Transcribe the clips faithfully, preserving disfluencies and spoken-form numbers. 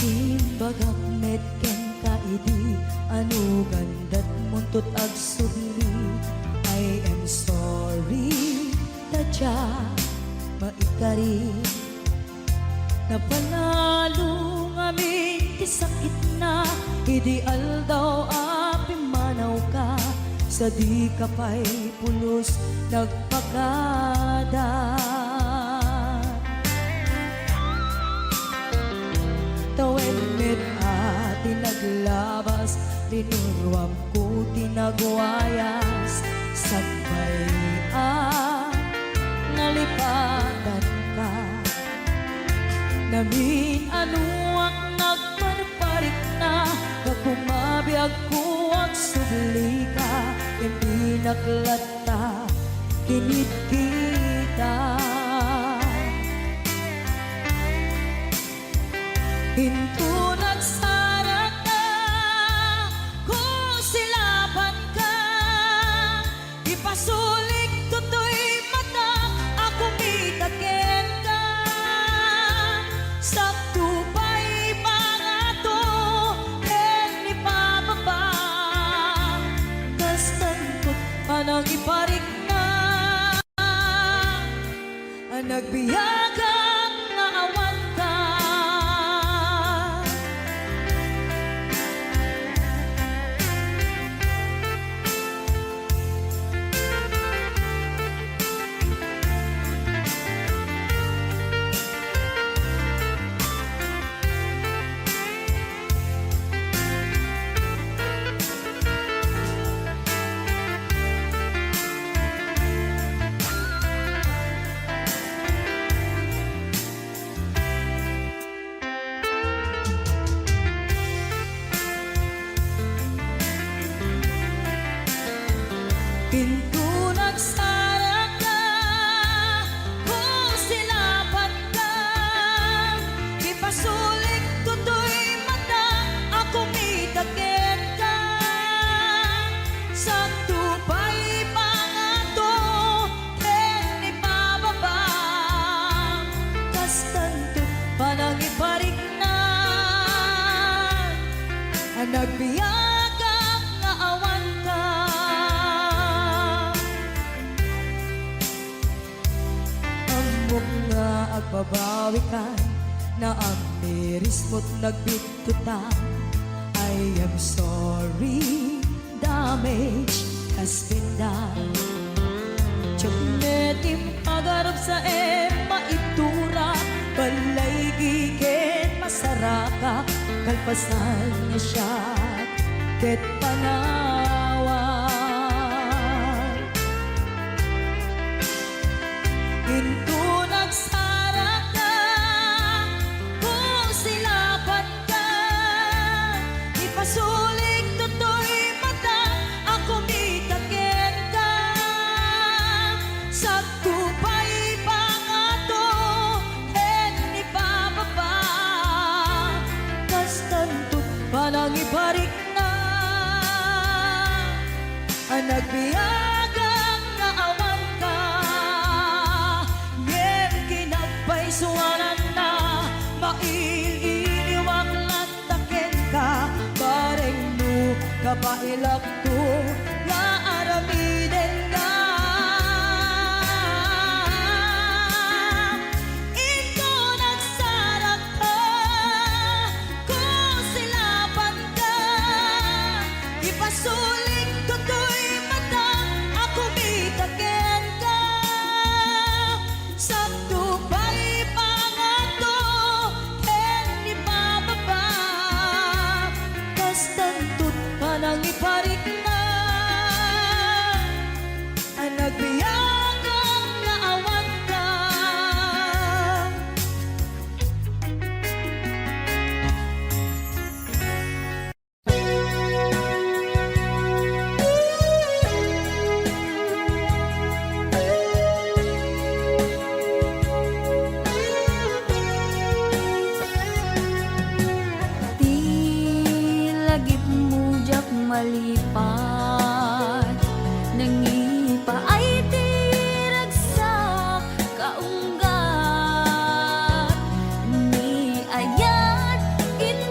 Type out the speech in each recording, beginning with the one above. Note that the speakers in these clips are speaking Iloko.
Imbagak met kenka idi anugan datmunto agsubli. I am sorry, tadya, maikari. Napanalo ngamin ti sakitna idi aldaw a pimmanawka, sadika pay pulos nagpakada. Tawen met a ti naglabas, linuruamko ti nagwayas, sakbay a nalipatanka. Namin-anoak nagparparikna, gapu mabiagko agsublika, imbinak latta kinitkita. Inton agsarakka, kusilapanka, ipasulik toy mata a kumita kenka. Sakto pay pangato ken ipababa, kastanto panangiparikna. Nagbiagak nga awanka. Inton agsarakka, kusilapanka, ipasulik toy mata a kumita kenka. Sakto pay pangato ken ipababa, kastanto panangiparikna. Nagbiagak nga awanka. Ammok nga agbabawikan, naamirismo't nagbittutan. I am sorry, damage has been done. Diak met impagarupsaem maitura, balaygi ken masarakak, kalpasan nga siak ket panawak. Inton agsarakka, kusilapanka, ipasulik toy mata a kumita kenka. Sakto pay pangato ken ipababa, kastanto panangiparikna. Nagbiagak nga awanka, ngem kinagpaysuananna, mail-iliwak latta kenka, bareng no kabaelakto nga aramidenna. Inton agsarakka, kusilapanka, ipasulik toy mata a kumita kenka. Sakto pay pangato ken ipababa, kastanto't panangiparikna. Nagbiagak nga awanka. Ti lagipmo diak malipat, nangipaay ti ragsak kaunggat. Ni ayat in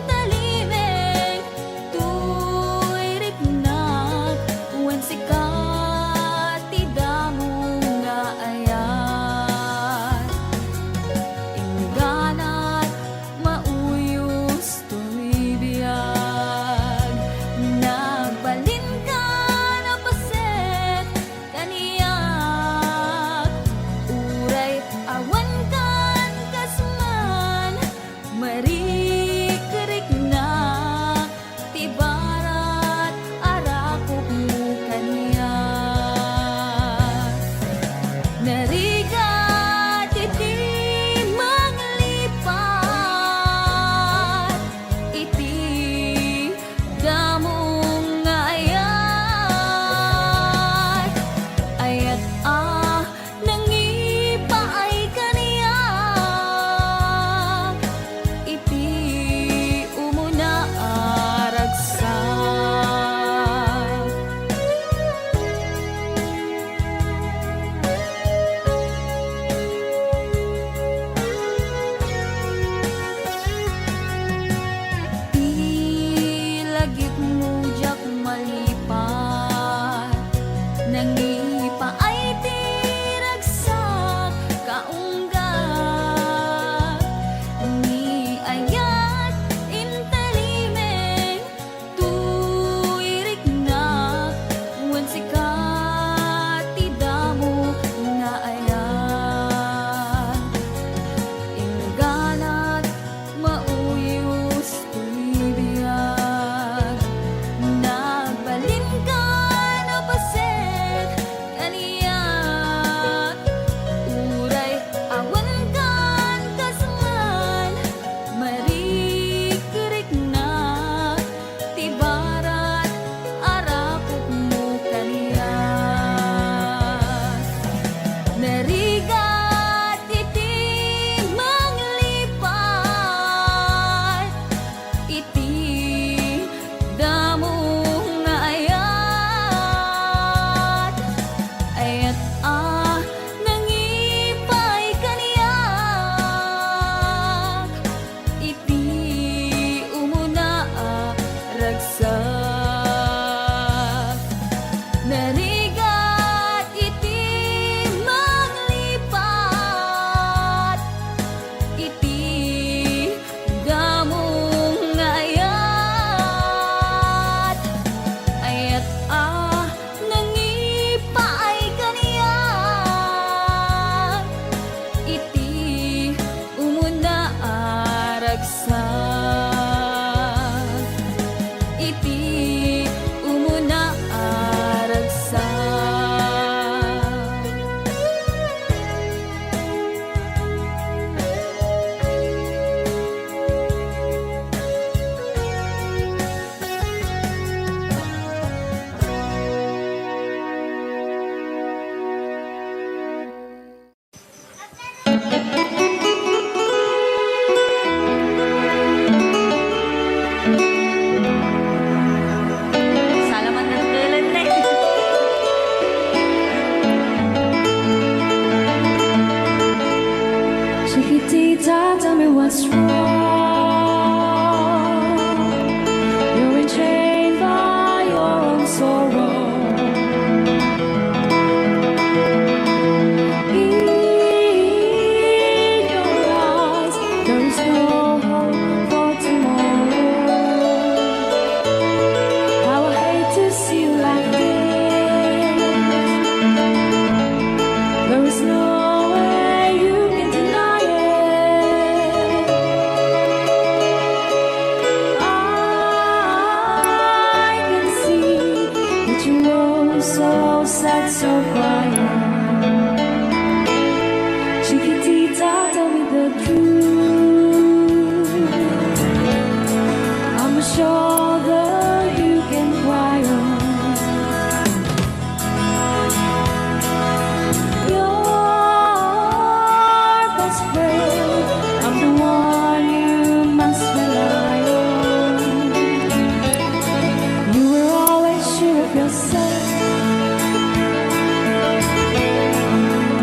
Iti damo nga ayat, ayat a nangipay kaniak. Iti umuna a ragsak, narigat iti manglipat. Iti damo nga ayat, ayat a nangipaay kaniak. Iti umuna a ragsak, iti umuna a ragsak. Salamat na tutulan na. Chiquitita, tell me what's wrong. You're enchained by your own sorrow. In your eyes, there is no hope for tomorrow. How I hate to see you like this. There is no way you can deny it. I can see that you know, so sad, so quiet. Chiquitita, tell me the truth. I'm a shoulder you can cry on. Your best friend, I'm the one you must rely on. You were always sure of yourself.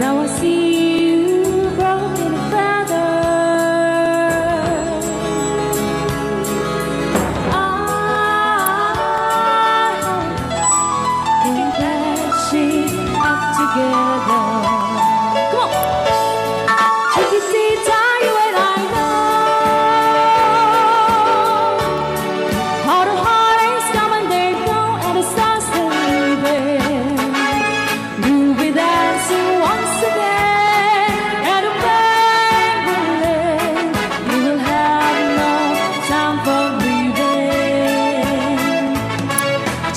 Now I see you broken feather. I hope can patch it up together. Come on. Chiquitita, you and I know how the heartaches come and they go, and the stars are leaving. We'll be dancing once again, and the pain will end. We will have no time for grieving.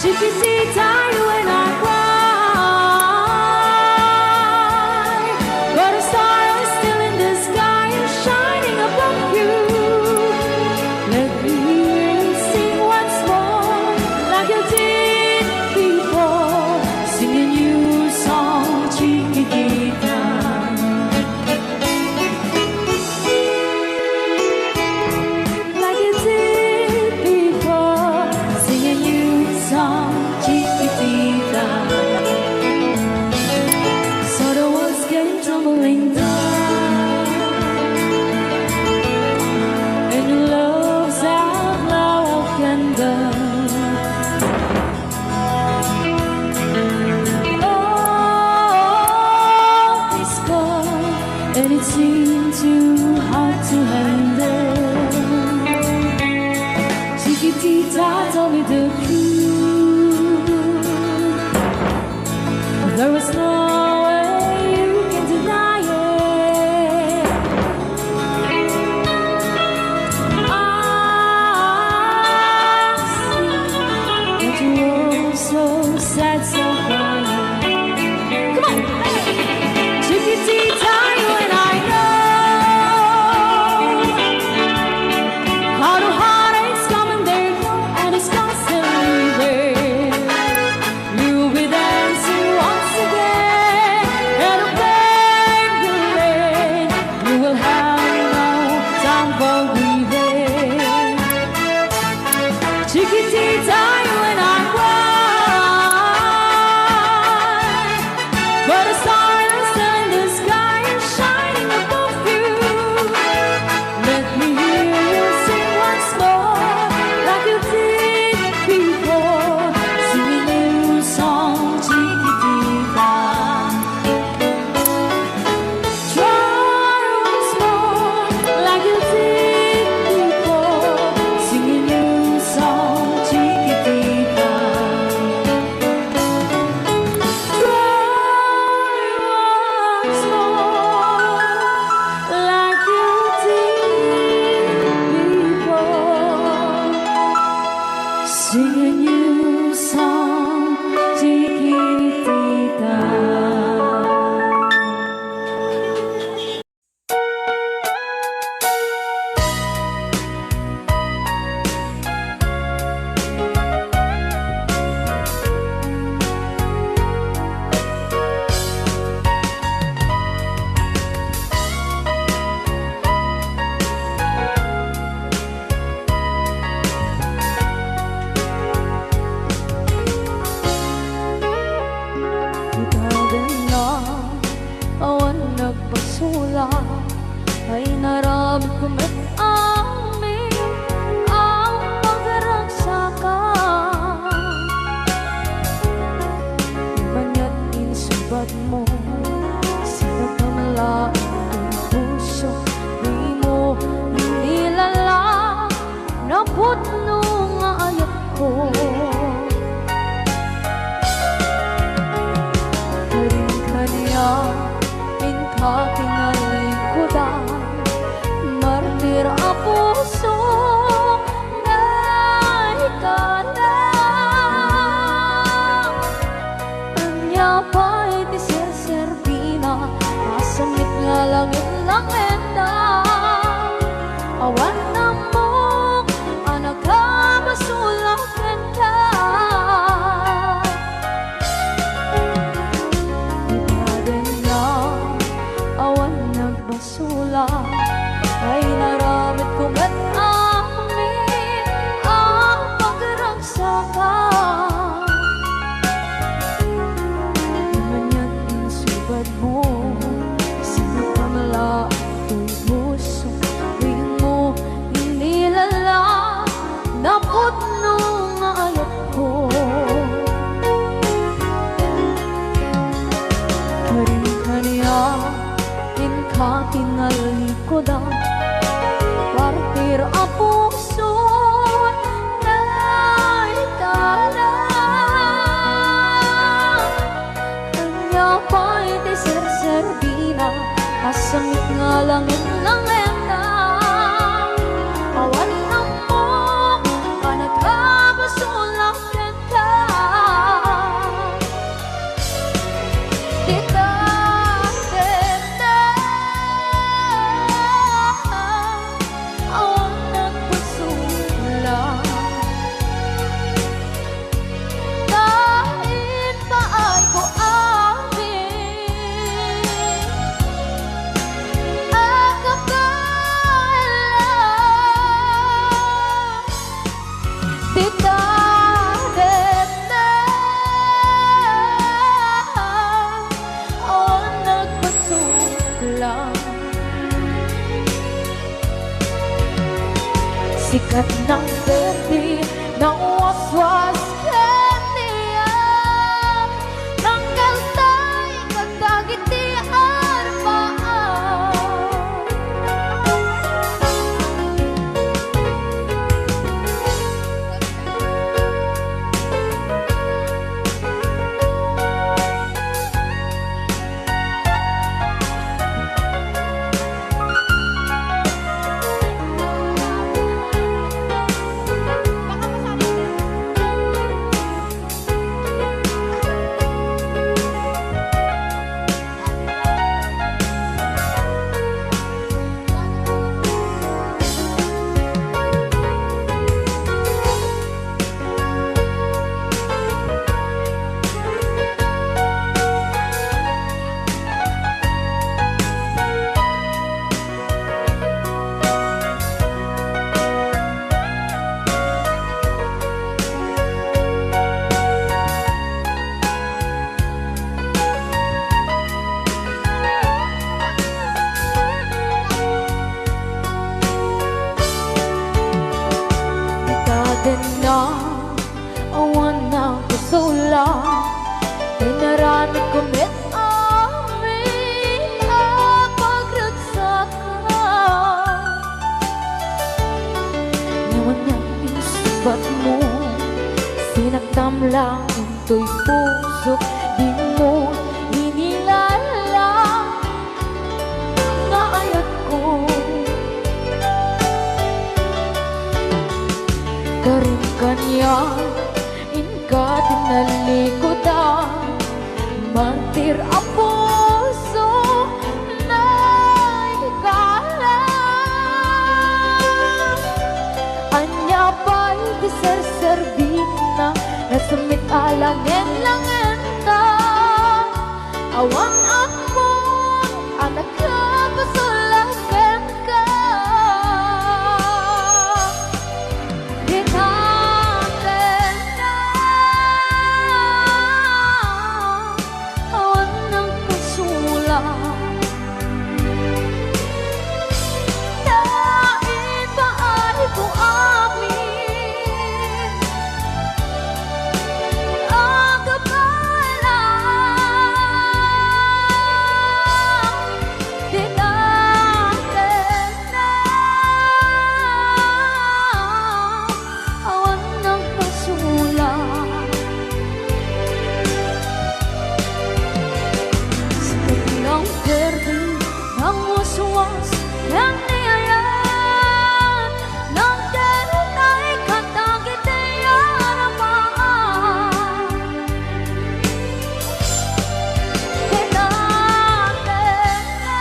Chiquitita, you and I cry, but a star is still in the sky, shining above you. Let me hear you sing once more, like you did before. Sing a new song, Chiquitita. Like you did before, sing a new song, Chiquitita. So the world's getting tumbling down, and your love's outlaw of candle. All is gone, and it seemed too hard to handle. Chiquitita, tell me the truth. There is no way you can deny it. I see that you are so sad, so crying. Come on! Chiquitita, you and I know how the heartaches come and they go, and it's constantly Kitita you and I why. But a star in the sky is shining above you. Let me hear you sing once more, like you did before. Sing a new song, Chiquitita. Try once more, like you did before. Sing a new song, Chiquitita. Try once more, like you did before. Sing a new song, Chiquitita. Itagan na awan nagpasulak, ay naramidko met amin a pagragsakak. Maniat insubadmo, sinakamla ti puso, dimo inilala. Napudno nga ayatko. Karin kaniak, inka kinalingkodan, martir a puso, naikana. Ania pay ti serserbina, asamek nga langitna. Awan ammok a nakabasolak kenka. Itagan na awan nagbasolak, ay naramidko met amin a pagragsakak. Maniat insubadmo, sinakamla ti puso, dimo inilala, napudno nga ayatko. Karin kaniak, inka kinalingkodan, martir a puso, naikana. Ania pay ti serserbina, asamek nga langitna. Awan ammok a nakabasolak kenka. Dita, dita, awan nagpasolak. Ta impaayko amin a kabaelan. Dita, dita, awan nagpasolak. Sikat ng birthday, nawaswas kaniak, nanggaltay kadagiti arpaam. Ken na, awan nagpasola, inaramidko met amin a pagragsakan. Ngem ania ti insungbatmo, sinaktam laeng toy pusok, dimo inilala nga ayatko. Karin kaniak, inka ti nalikudan, martir a puso, naikala. Ania pay ti serserbina, nasemmit a langen-langenta. Awan ammon a nakapasola kenka. Dinaten na awan nagpasola. Ta ipaayko amin a kapalan. Dinaten na awan nagpasola. Sika ti nangperdi, nangwaswas, ken ni ayat, nangdetay kadagiti arapaak. Dinaten na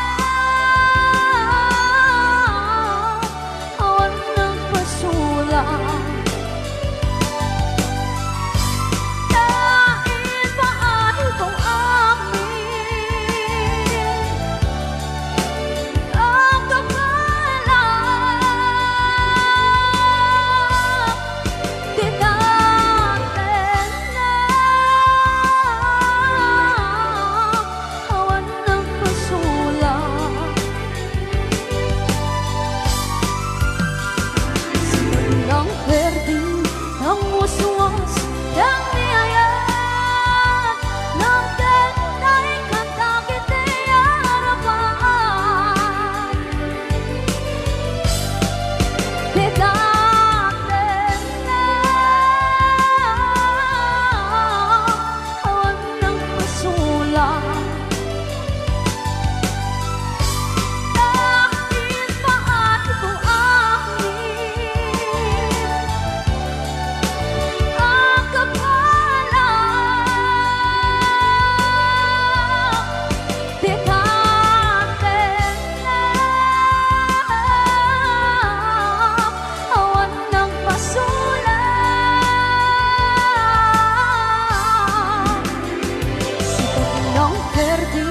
awan nagpasola. Ta ipaayko amin a kapalan. Dinaten na awan nagpasola. Sika ti nangperdi, nangwaswas, ken ni ayat, nangdetay kadagiti arapaak. Dinaten na awan nagpasola. Ta ipaayko amin a kapalan. Dinaten na awan nagpasola. Sika ti nangperdi,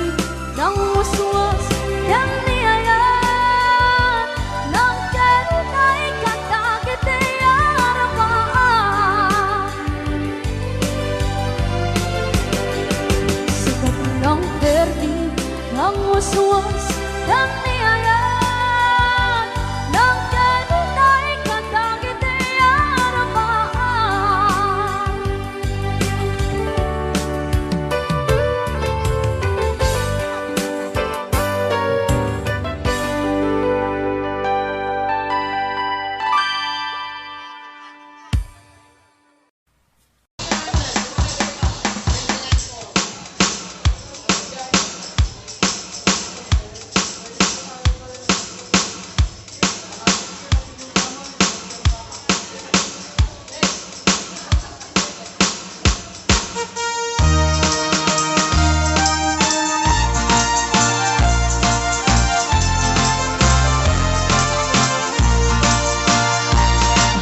nangwaswas, ken ni ayat, nangdetay kadagiti arapaak. Sika ti nangperdi, nangwaswas, ken ni ayat, nangdetay kadagiti arapaak.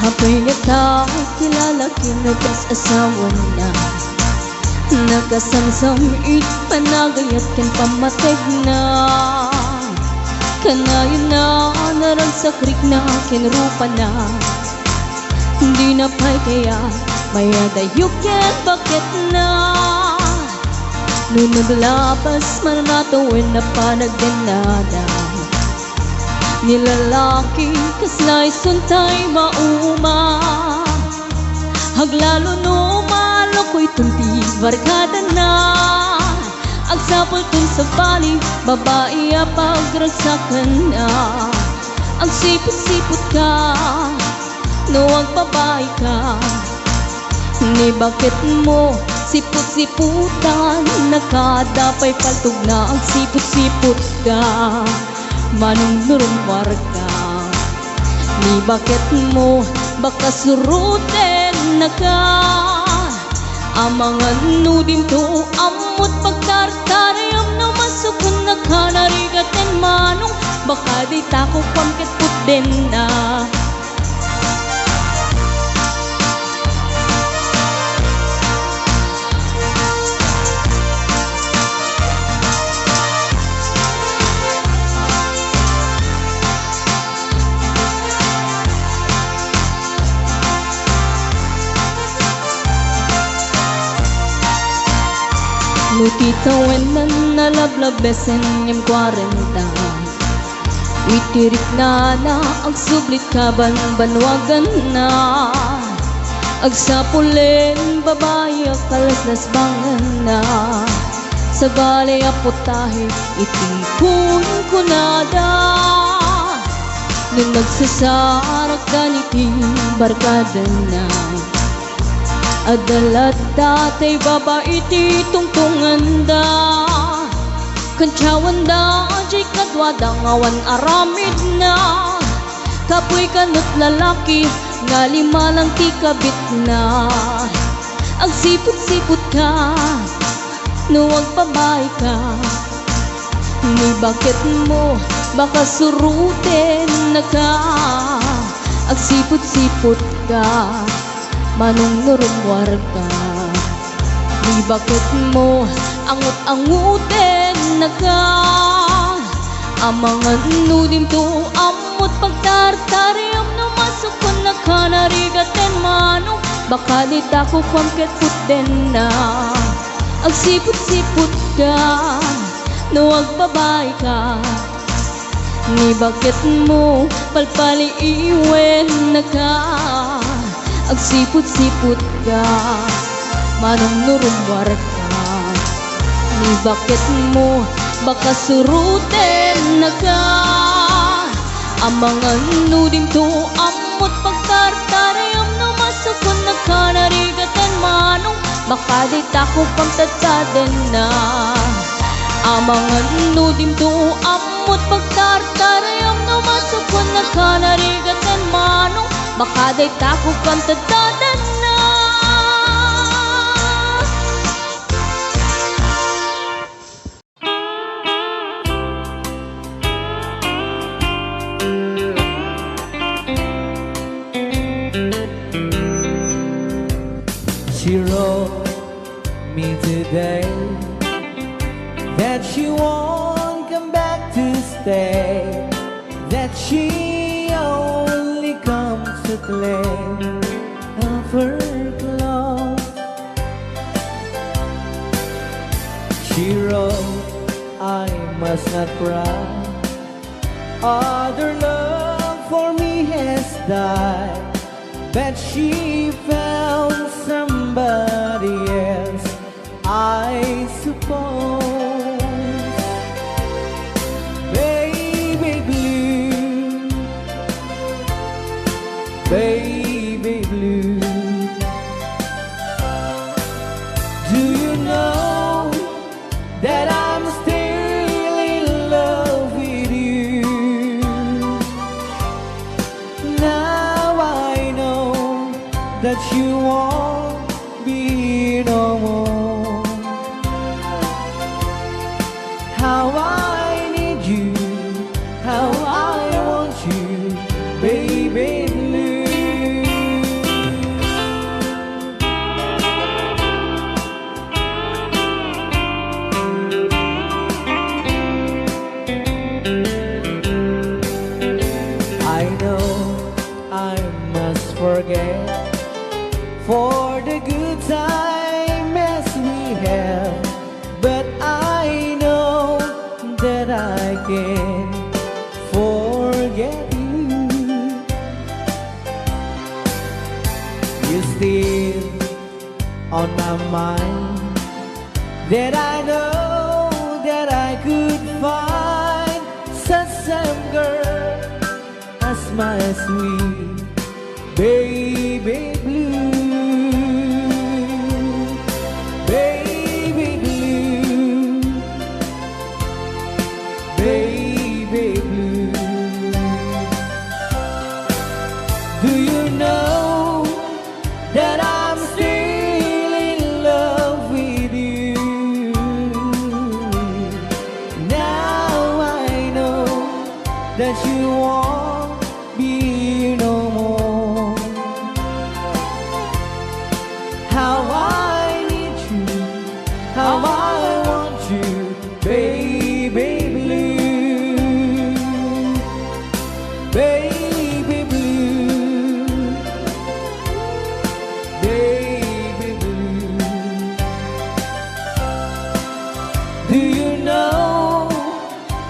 Apay ngata ti lalaki no kas asawana? Nakasamsam iti panagayat ken pammategna. Kanayonna naragsakrikna ken rupana. Dina pay kayat mayadayo ken baketna. No naglabas man a tawen a panagdennada, ni lalaki, kasla isun tay mauma. Lalo no malukoy ton ti barkadana, agsapulton sabali, babai a pagragsakanna. Agsiput-siputka no agbabaika. Ni baketmo, siput-siputan, nakada pay paltogna, agsiput-siputka. Manong no rummuarka, ni baketmo, baka surutennaka. Amangan no dinto, ammot pagtartarayam no masukonnaka, narigaten manong, baka dayta kukuam ket putdenna. No ti tawennan a nalablabesen ngem kuarenta, iti riknana agsublit kabanbanuaganna. Agsapulen babai a kalaslasbanganna. Sabali a putahe iti kunkunada. No nagsasarakdan iti barkadana, adda latta tay baba iti tungtunganda. Kantiawanda jay kaduada nga awan aramidna. Kapuy kano ti lalaki nga lima lang ti kabitna. Agsiput-siputka no agbabaika. Ni baketmo, baka surutennaka. Agsiput-siputka manong no rummuarka. Ni baketmo, angut-angutennaka. Amangan no dinto, ammot pagtartariam no masukonnaka, narigaten manong, baka dayta kukuam ket putdenna. Agsiput-siputka no agbabaika. Ni baketmo, palpaliiwennaka. Agsiput-siputka manong no rummuarka. Ni baketmo, baka surutennaka. Amangan no dinto, ammot pagtartariam no masukonnaka, narigaten manong, baka dayta kukuam tadtadenna. Amangan no dinto, ammot pagtartariam no masukonnaka, narigaten manong, baka dayta kukuam tadtadenna. She wrote me today that she won't come back to stay, that she only comes to play of her clothes. She wrote, "I must not cry. Other love for me has died, but she found somebody else, I suppose." Baby blue, baby blue, do you know that I'm still in love with you? Now I know that you won't be here no more. How I need you, how I want you, baby blue. I know I must forget for the good time as we have, but I know that I can forget you. You're still on my mind. That I know that I could find such same girl as my sweet baby blue, baby blue, baby blue. Do you know that I'm still in love with you? Now I know that you won't be here no more. How I need you, how I want you, baby blue, baby blue, baby blue. Do you know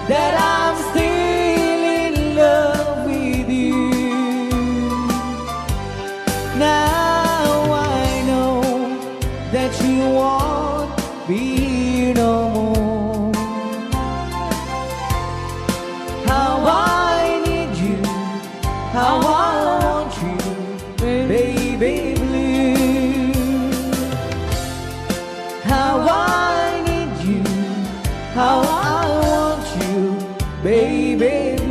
that I'm still in love with you? Now I know that you won't be here no more. How I need you, how I want you, baby blue. How I need you, how I want you, baby blue.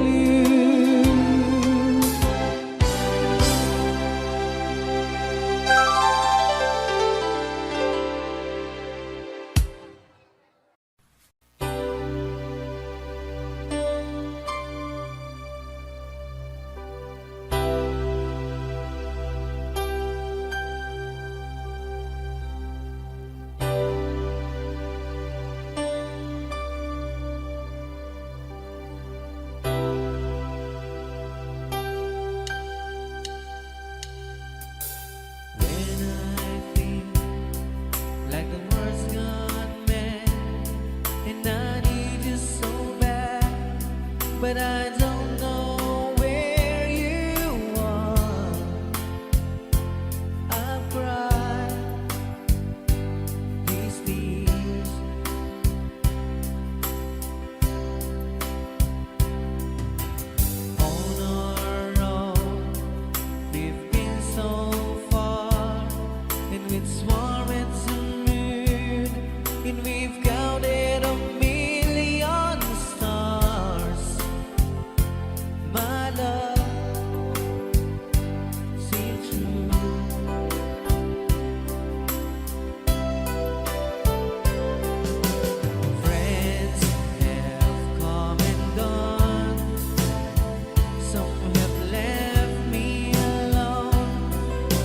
When I feel like the world's gone mad, and I need you so bad, but I don't know where you are. I've cried these tears. On our own, we've been so far, and with swarm and moon, and we've counted a million stars. My love, see through. Friends have come and gone. Some have left me alone.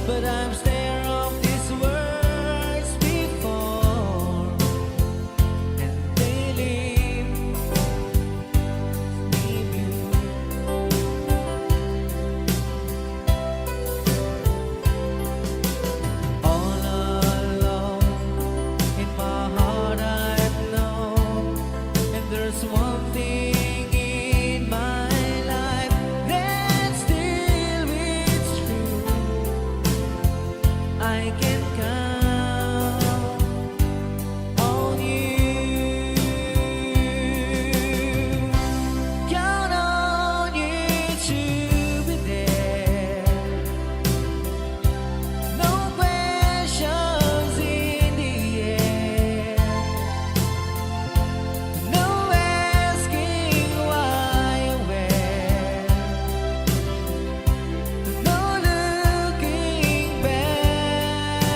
But I'm scared of these words before. And they leave me blue. All alone in my heart I know, and there's one thing in my life that still beats true. I can count on you. Count on you to be there. No questions in the air. No asking why or where. No looking back.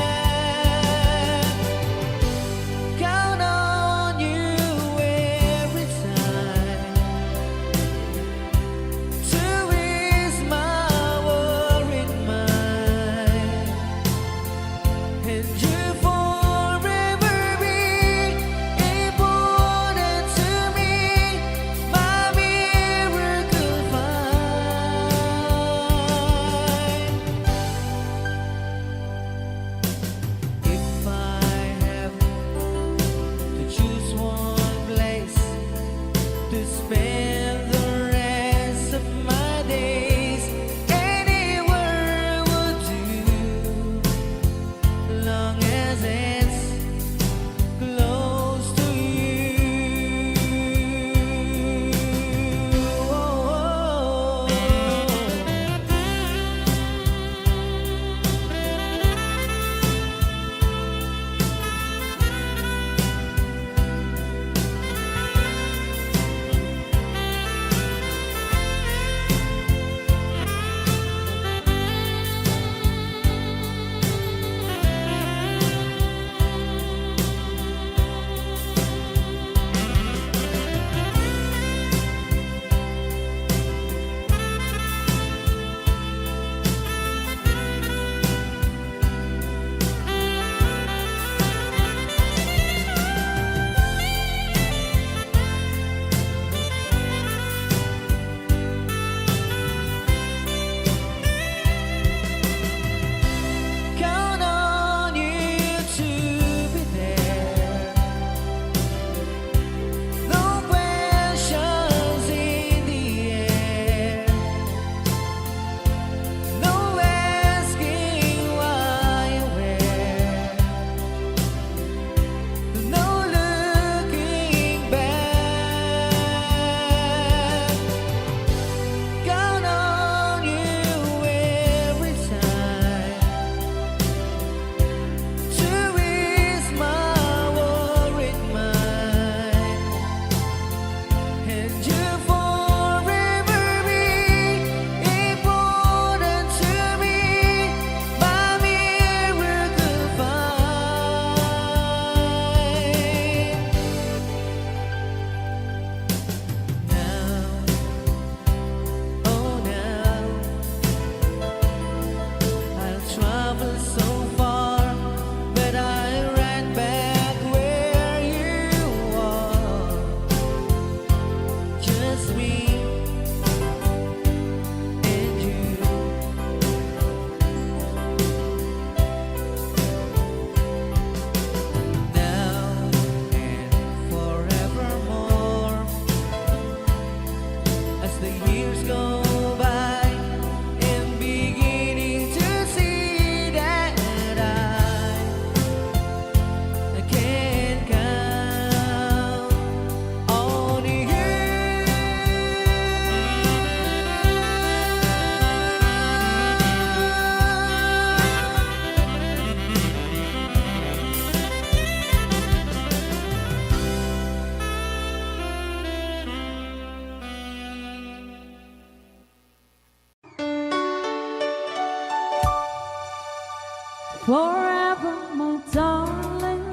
Forever, my darling,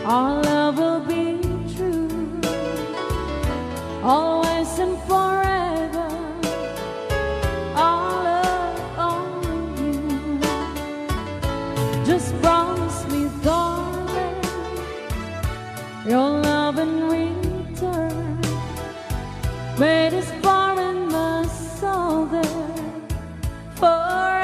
our love will be true. Always and forever, our love only you. Just promise me, darling, your love in return. May this foreign must solve it forever.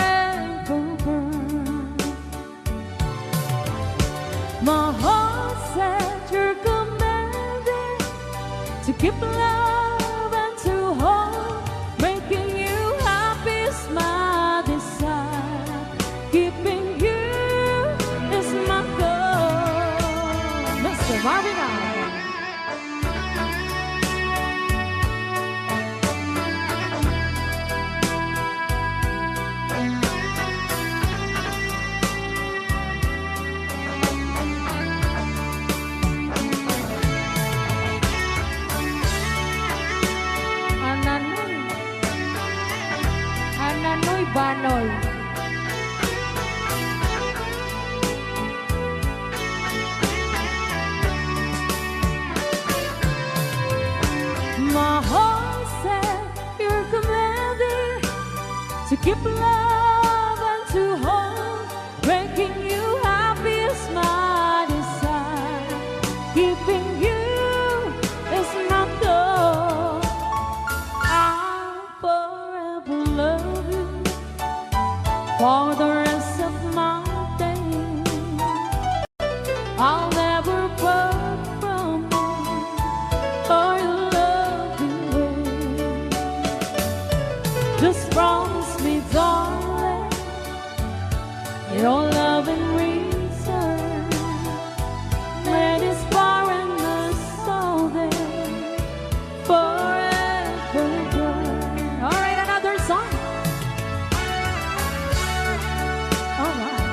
My heart said you're commanded to keep love and to hold. Making you happy is my desire. Keeping you is my goal. Mister Marvin Alvarez. Ananoy. Ananoy Banoy. My heart said you're commanded to keep love and to hold. Making you happy is my desire. Keeping you is my goal. I'll forever love you for the rest of my days. I'll never part from you or your loving ways. Just promise me, darling, your love in return. May this foreign must solve it forever. All right, another song. All right.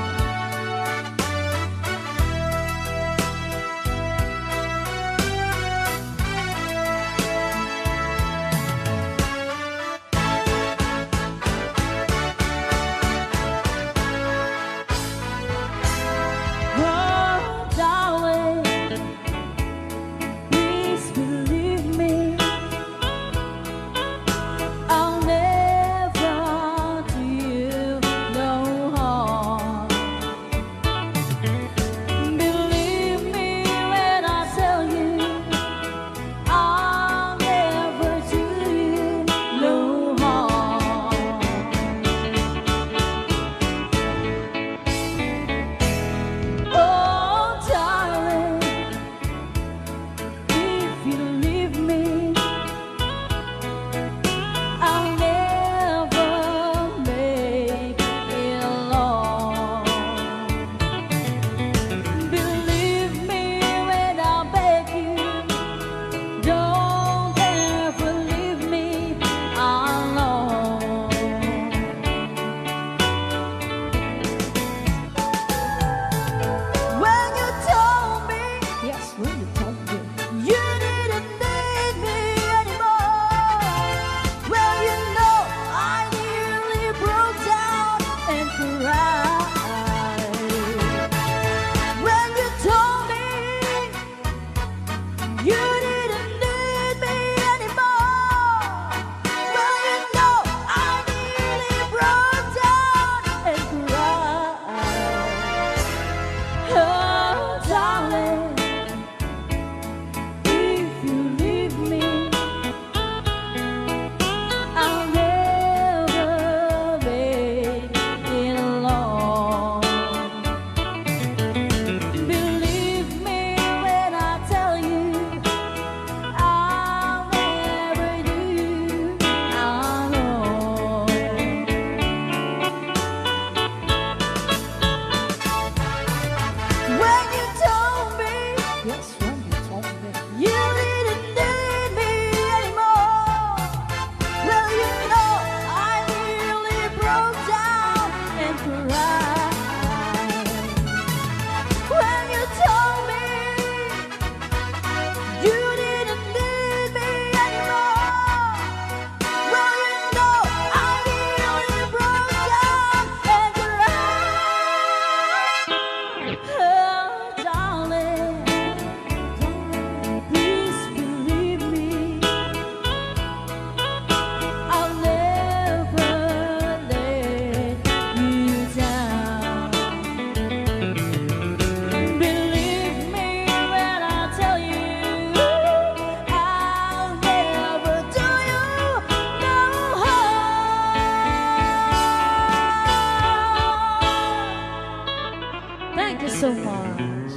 So much.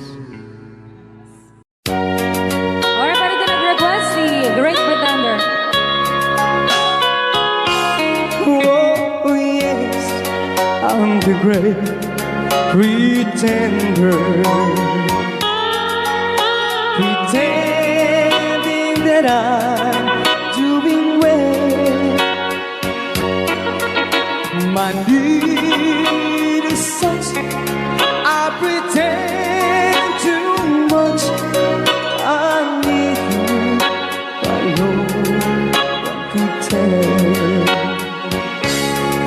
Alright, para ito nag-request si Great Pretender. Oh, yes, I'm the great pretender. Pretending that I'm doing well. My need is such, I pretend too much. I need you, I know what to tell.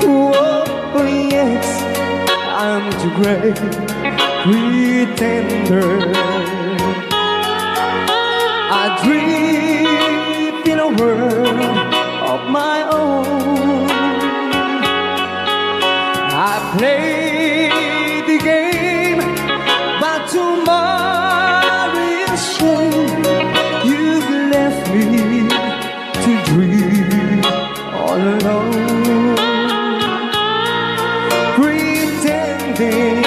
Oh, yes, I'm too great pretender. I drift in a world of my own. I play the game, but to my real shame, you've left me to drift all alone, pretending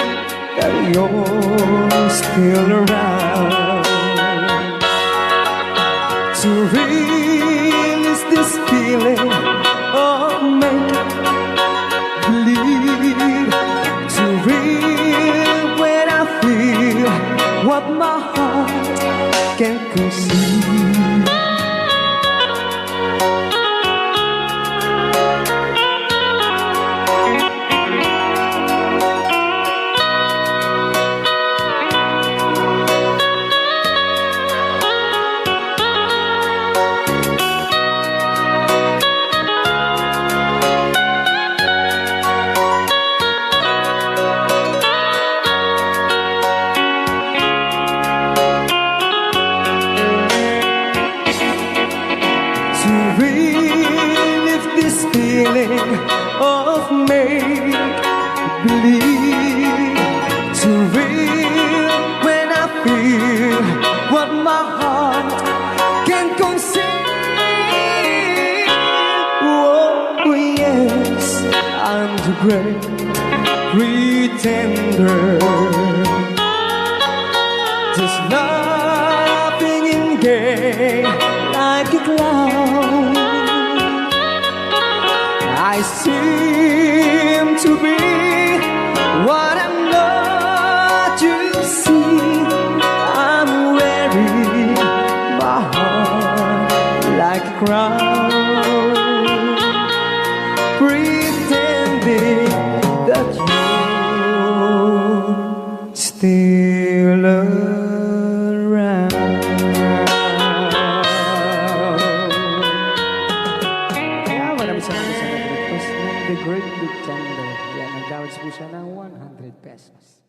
that you're still around. To release this feeling of make believe, to real when I feel what my heart can conceive. To relieve this feeling of make believe, to real when I feel what my heart can conceive. Oh, yes, I'm the great pretender. Just laughing and gay like a clown. I seem to be what I'm not, you see. I'm wearing my heart like a crown, pretending that you still around. Kaya maraming salamat sa nag-request ng The Great Big Thunder. Yan, nagdawat po siya ng one hundred pesos.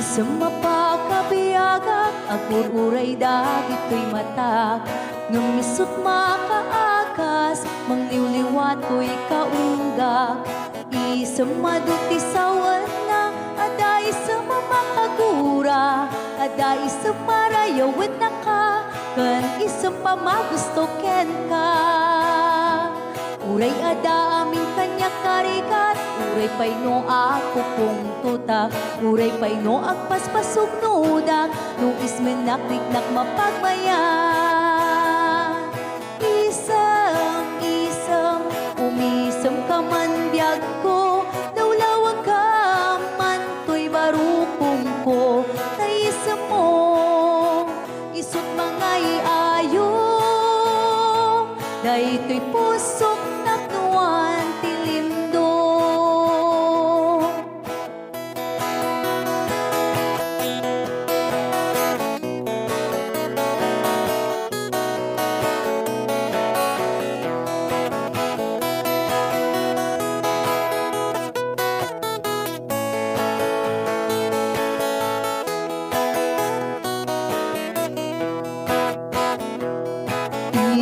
Isem a pakabiagak, agur-uray dagitoy matak, ngem isut' makaagas, mangliwliwa toy kaunggak. Isem adu ti sawenna, adda isem a makagura, adda isem a rayawennaka, ken isem a magusto kenka. Uray adda amin kaniak a rigat, uray pay no akupungtotak, uray pay no agpaspasugnodak, no ismennak, riknak mapagmayat. Isem, isem, umisemka man biagko, lawlawagka man toy barukongko, ta isemmo, isut' mangay-ayo, daytoy pusok tapnoan ti lindo.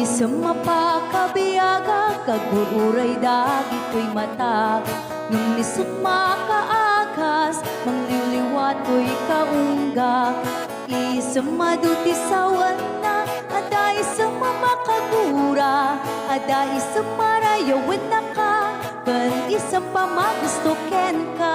Isem a pakabiagak, agur-uray dagitoy matak, ngem isut' makaagas, mangliwliwa toy kaunggak. Isem adu ti sawenna, adda isem a makagura, adda isem a rayawennaka, ken isem pamagusto kenka.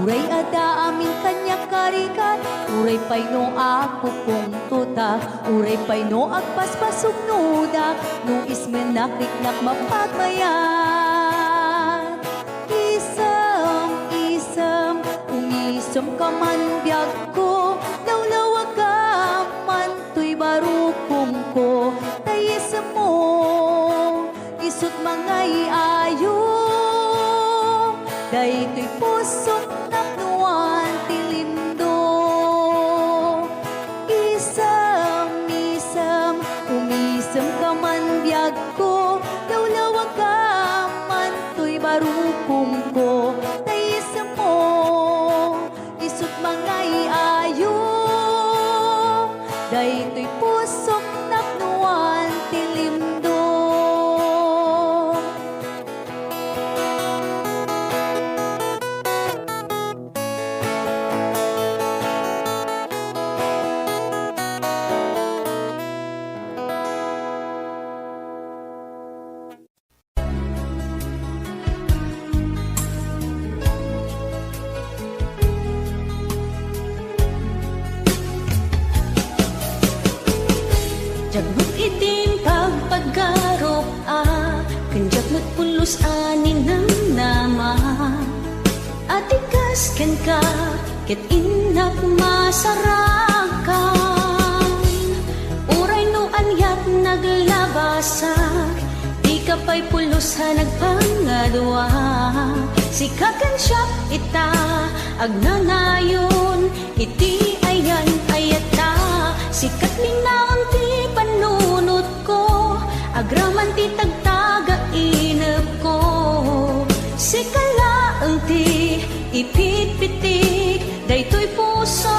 Uray adda amin kaniak a rigat, uray pay no agpupungtotak, uray pay no agpaspasugnodak, no ismennak, riknak mapagmayat. Isem, isem, umisemka man biagko, lawlawagam man toy barukongko, ta isem mo, isut' mangay-ayo. Daytoy pusok napnoan ti lindo. Isem, isem, umisemka man biagko, lawlawagam man toy barukongko, ta isem mo, isut' mangay-ayo. Daytoy pusok napnoan ti lindo. Diak met idin pagpagarup a, ken diak met pulos a ninamnama. Atikas kenka, ket innak masarakan. Uray no aniat naglabasak, dika pay pulos a nagpangadua. Sika ken siak ita, agnanayon iti ayan-ayatta. Sika ket linnaon ti pannunot ko, agraman ti tagtagainepko. Sika laeng ti ipitpitik daytoy puso.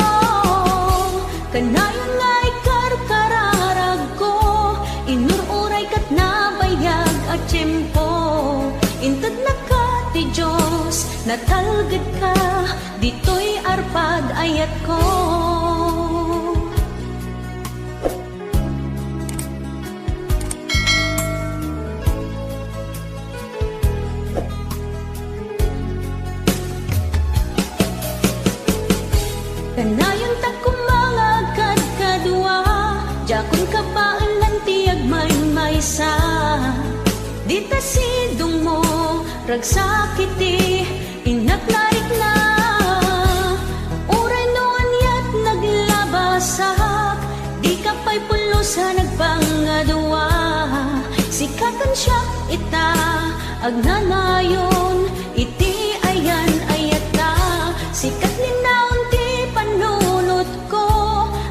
Kanayon nga ikarkararagko, inur-uray ket nabayag a tiempo. Intednaka ti Dios, natalgedka, ditoy arpad ayatko. Kanayon ta koma nga agkadkadua, diakon kabaelan ti agmaymaysa. Dita sidongmo, ragsak iti innak narikna. Uray no aniat naglabasak, dika pay pulos a nagpangadua. Sika ken siak ita, agnanayon iti ayan-ayatta. Sika ket linnaon ti pannunotko,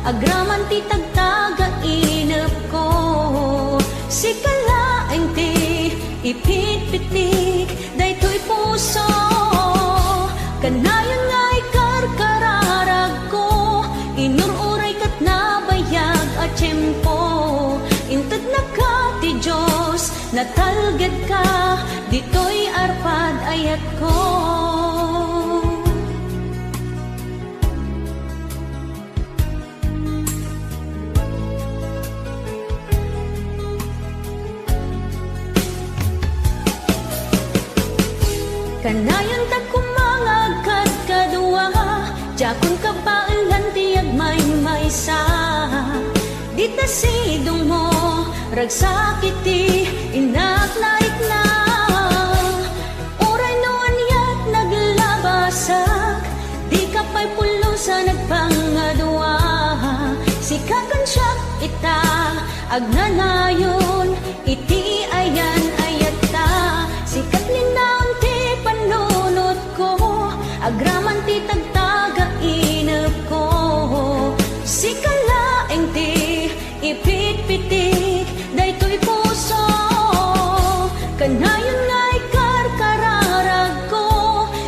agraman ti tagtagainepko. Sika laeng ti ipitpitik daytoy puso. Kanayon nga ikarkararagko, inur-uray ket nabayag a tiempo. Intednaka ti Dios, natalgedka, ditoy arpad ayatko. Kanayon ta koma nga agkadkadua, diakon kabaelan ti agmaymaysa. Dita sidongmo, ragsak iti innak narikna. Uray no aniat naglabasak, dika pay pulos a nagpangadua. Sika ken siak ita, agnanayon iti ayan-ayatta. Sika ket linnaon ti pannunotko, agraman ti tagtagainepko. Sika laeng ti ipitpitik daytoy puso. Kanayon nga ikarkararagko,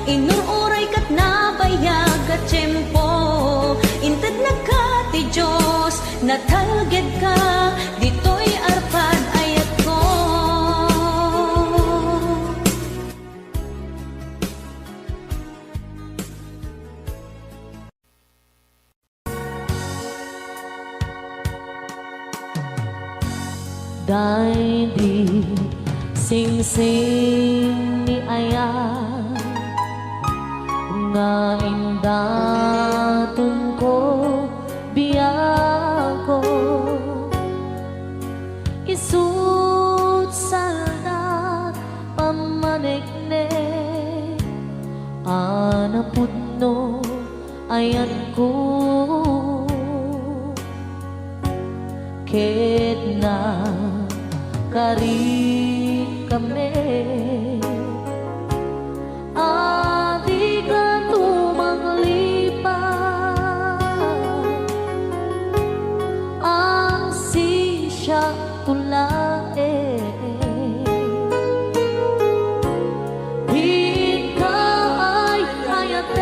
inur-uray ket nabayag a tiempo. Intednaka ti Dios, natalgedka, ditoy arpad ayatko. Daydi singsing ni ayat nga indatonko, biagko, isut' saldat pammaneknek a napudno ayatko. Ket nagkarikami a dika tumanglipat, ang sinsiak to laeng. Dika ay-ayaten,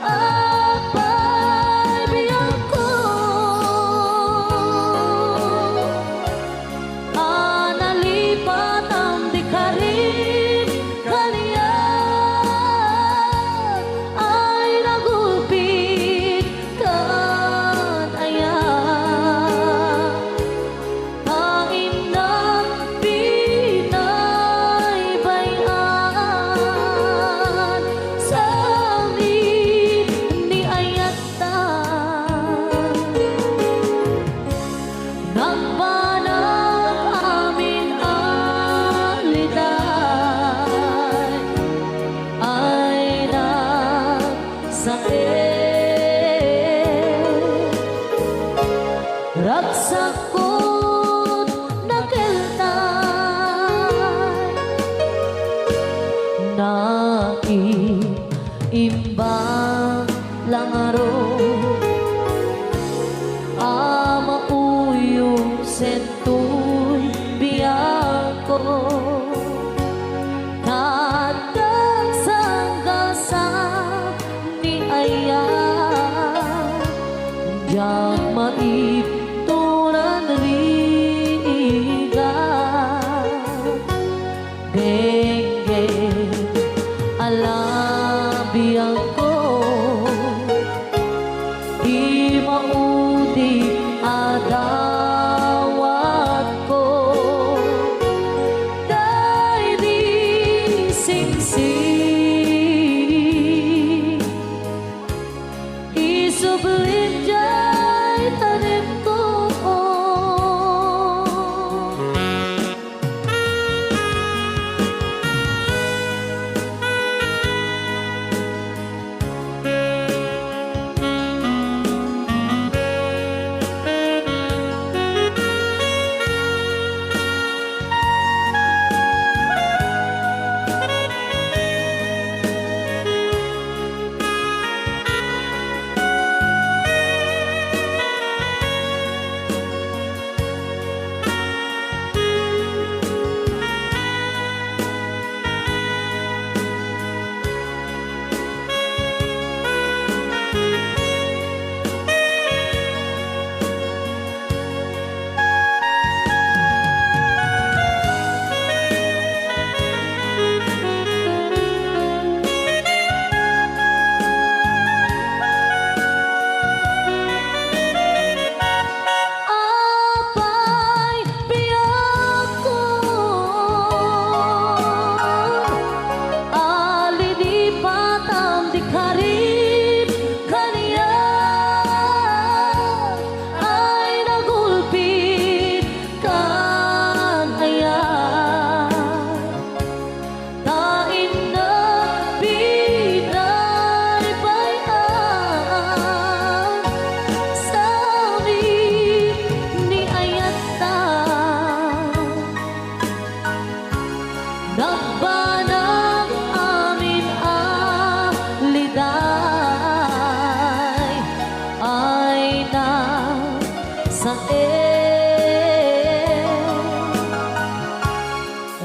apay, biagko, a nalipatam di karim kaniak ay nagulpit kan ayat. Painnak binaybay-an sa amin ni ayatta. Nagbanag amin a liday ay nagsaet. Ragsakot nakeltay, naimbag la ngarud a mauyongsen toy biagko. Tatag sanggasan ni ayat, diak maibturan rigat. Dengge a labiangko, ti maudi a dawatko, daydi singsing. Isublim diay tanemko. Apay, biagko, a linipatam di karim kaniak ay nagulpit kan ayat. Ta innak binaybay-an sa amin ni ayatta. Nagbanag amin a liday ay nagsaet.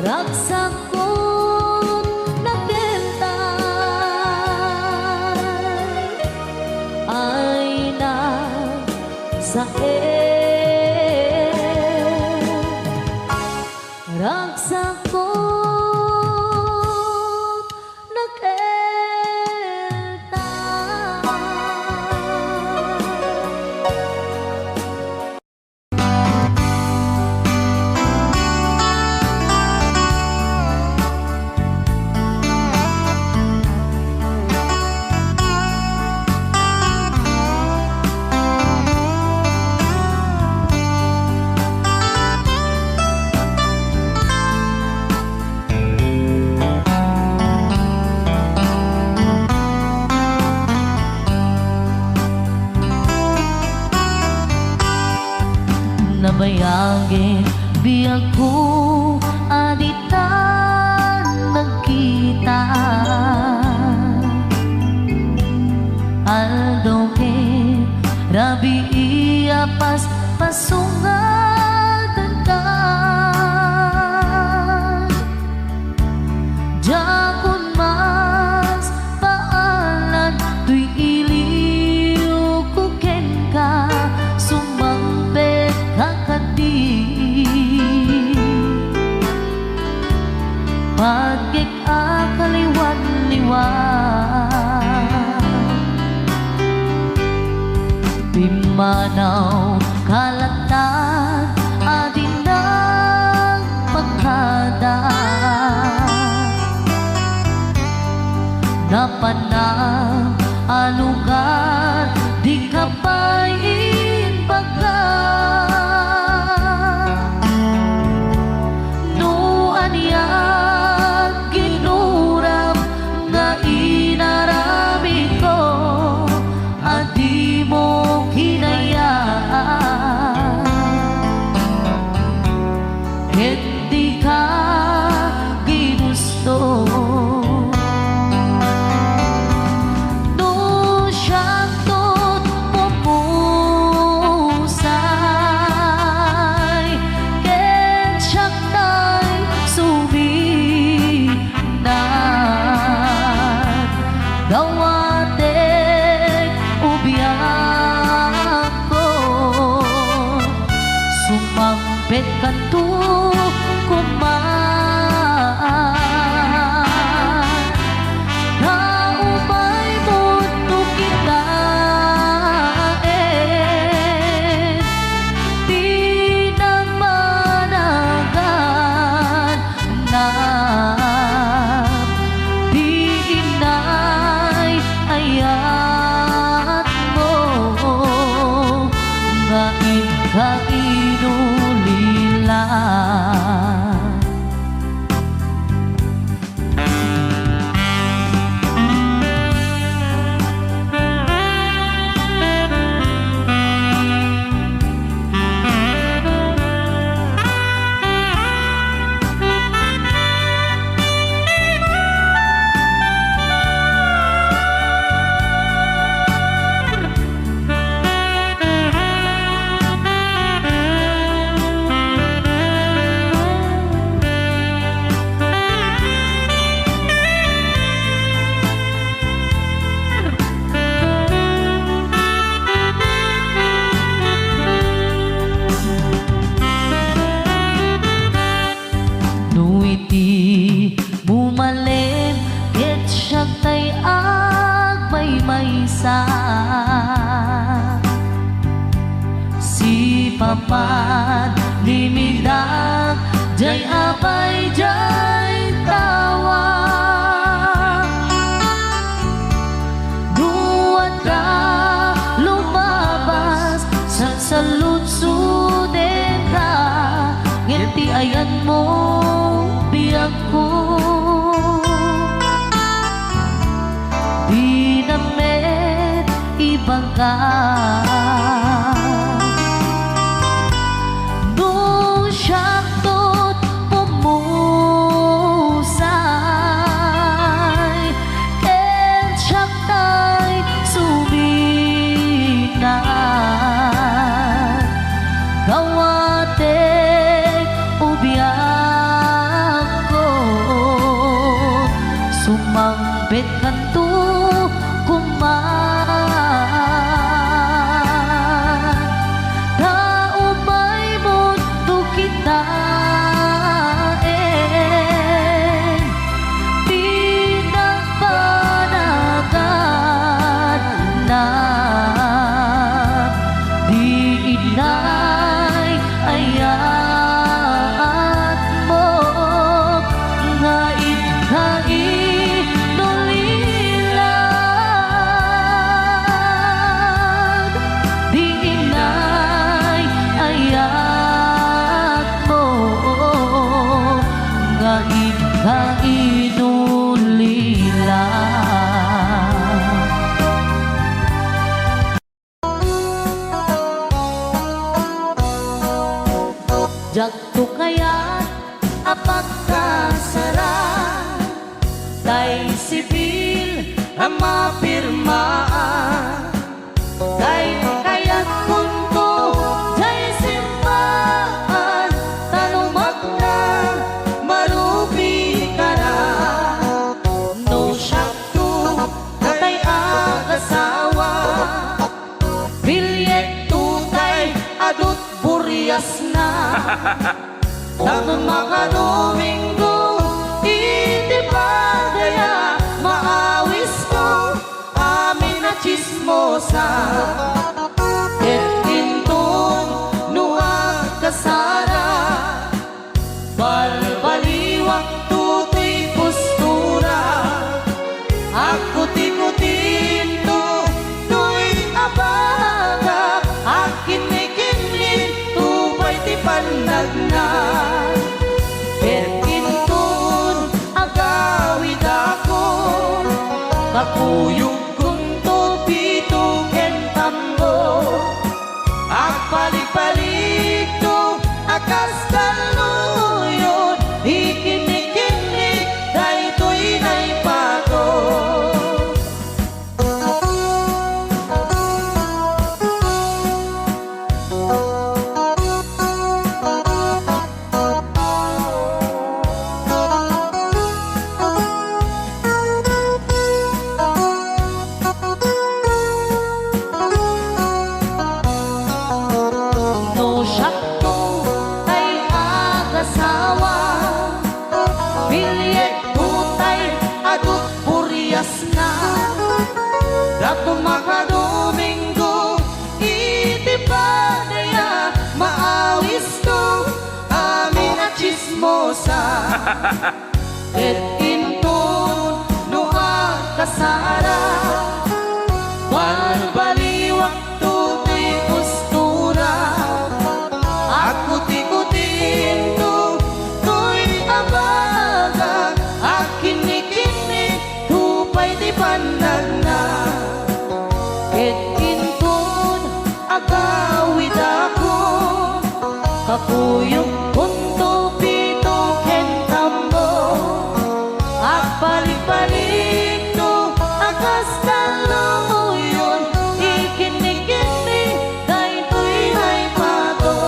Ragsakot nakeltay ay nagsaet. Ragsakot nakeltay. Agko a ditan nagkita, aldaw ken rabii a paspasungan. Diakon maspaalan toy iliwko kenka, sumangpetka kadi. Patgek a kaliwanliwan. Pimmanaw ka latta a di nagpakada. Napanam a lugar, dika pay imbaga. No aniat ginuram nga inaramidko, a dimo kinayat ket dika ginusto. No siakto't pumusay ket siaktay sumi- nat, dawatek ubiakko, sumangpetkanto koma. Ta umay met no kitaen ti nagbanag na ti inay-ayatmo nga inka inulila. No iti bumalem ket siak tay agmaymaysa, sipapan ni midak jay apay jay tawa. No adda lumabas, sansaludsodenka, ngem ti ayanmo, biagko, dinam met ibaga. No siakto't pumusay, ken siak tay suminat, dawatek ubiakko, sumangpetkanto koma. Ta umay met no kitaen ti nagbanag na di inay-ayatmo nga inka inulilad, di inay-ayatmo nga inka inulilad. Diakto kaya Pagkasara, tay sibil a mapirmaan, tay kayatkonto, tay simmaan, ta no magna, marubikana. No siakto, tay agasawa, bilyekto tay adut buriasna. Tapno makadomingo iti padaya, maawisko amin a tsismosa. Ket inton no agkasara, balbaliwak toy postura. Agkutikutinto toy abagak, agkinnikinninto pay ti pannagna. Ket inton agawidakon, kakuyogkonto pito ken tammo. Agpaligpaligto a kas talloyon, ikinnikinnik daytoy naipato. No siakto tay agasawa, bilyekto tay adut buriasna. Tapno makadomingo iti padaya, maawisko amin a tsismosa. Ket inton no agkasara, balbaliwakto ti postura. Agkutikutinto toy abagak, agkinnikinnikto pay ti pannagna. Ket inton agawidakon, kakuyogkonto pito ken tammo. Agpaligpaligto a kas talloyon, ikinnikinnik daytoy naipato.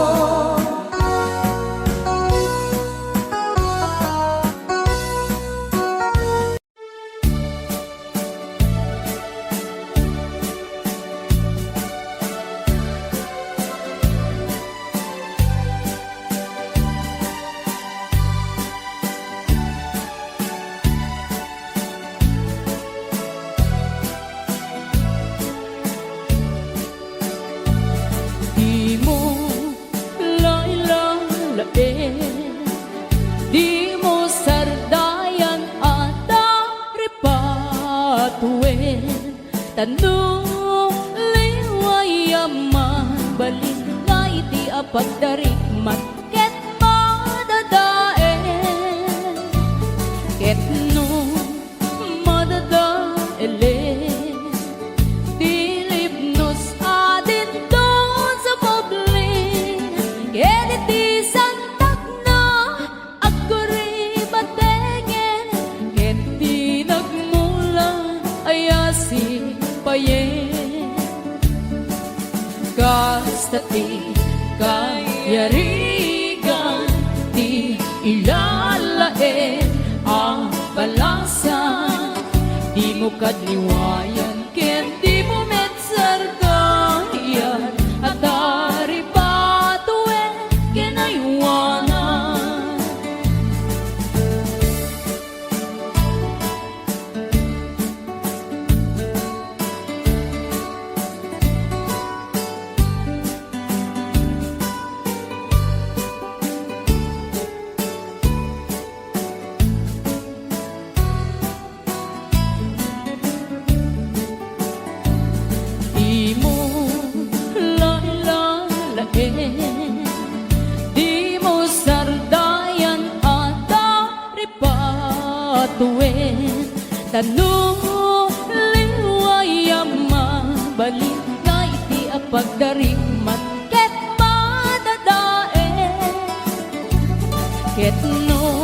Dimo lailalaen, dimo sardayan a taripatoen, ta no liwayam man, balin nga iti a pagdarikmat ket madadael. Ket no madadaelen ti libnos a dindon sa poblin, ket iti santakna agkuribatengen, ket ti nagmula a sipayen. Kasta ti kayarigan ti ilalaen a balasa, dimo kad liwayan ken dimo met sardayan a taripatoen ken aywanan. Dimo lailalaen, dimo sardayan a taripatoen, ta no liwayam, mabalin nga iti a pagdarikmat ket madadael. Ket no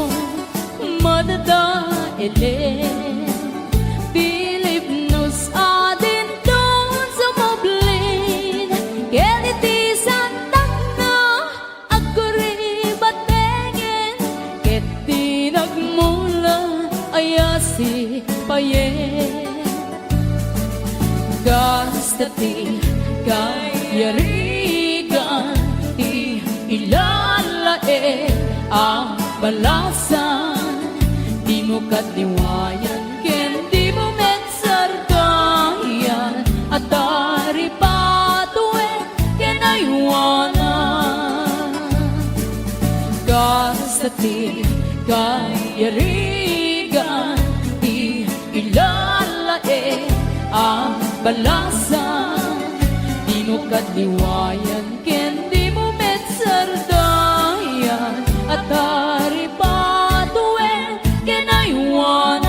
Daelen, Pilip no sa dinton sumublin, ken iti santagna agkuribatengen, ket ti nagmula a sipayen. Kasta ti kayarigan ti ilalaed a balasan, dimo kadliwayan ken dimo met sardayan a taripatuen ken aywanan. Kasta ti kayarigan ti ilalaed a balasan, dimo kadliwayan ken dimo met sardayan a taripatuen ken aywanan.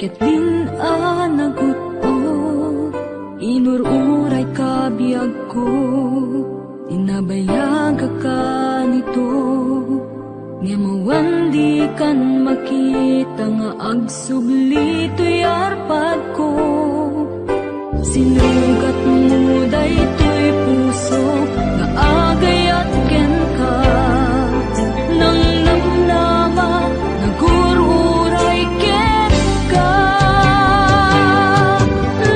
Ket din a nagut-ot, inur-uray ka biagko, inabayagak kanito. Ngem awan dikan makita nga agsubli toy arpadko. Sinugatmo daytoy puso nga agayat kenka. Nangnamnama, nagur-uray kenka.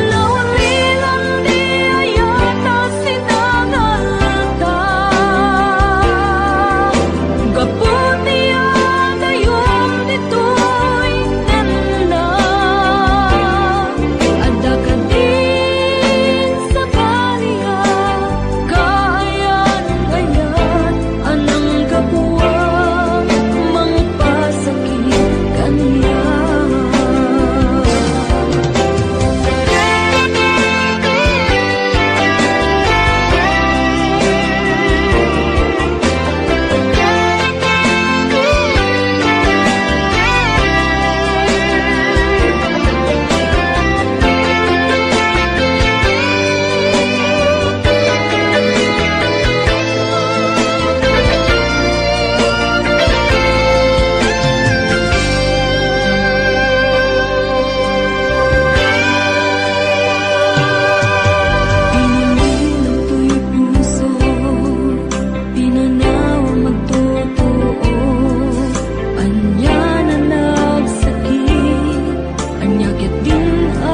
Naulilan di ayat a sinangalta. Gapu ti adayom ditoy nenna. Adda kadin sabali a kaayan-ayan a nanggapuan, mangpasakit kaniak. Pinanawam agtutuo, ania a nagsakit, ania ket din a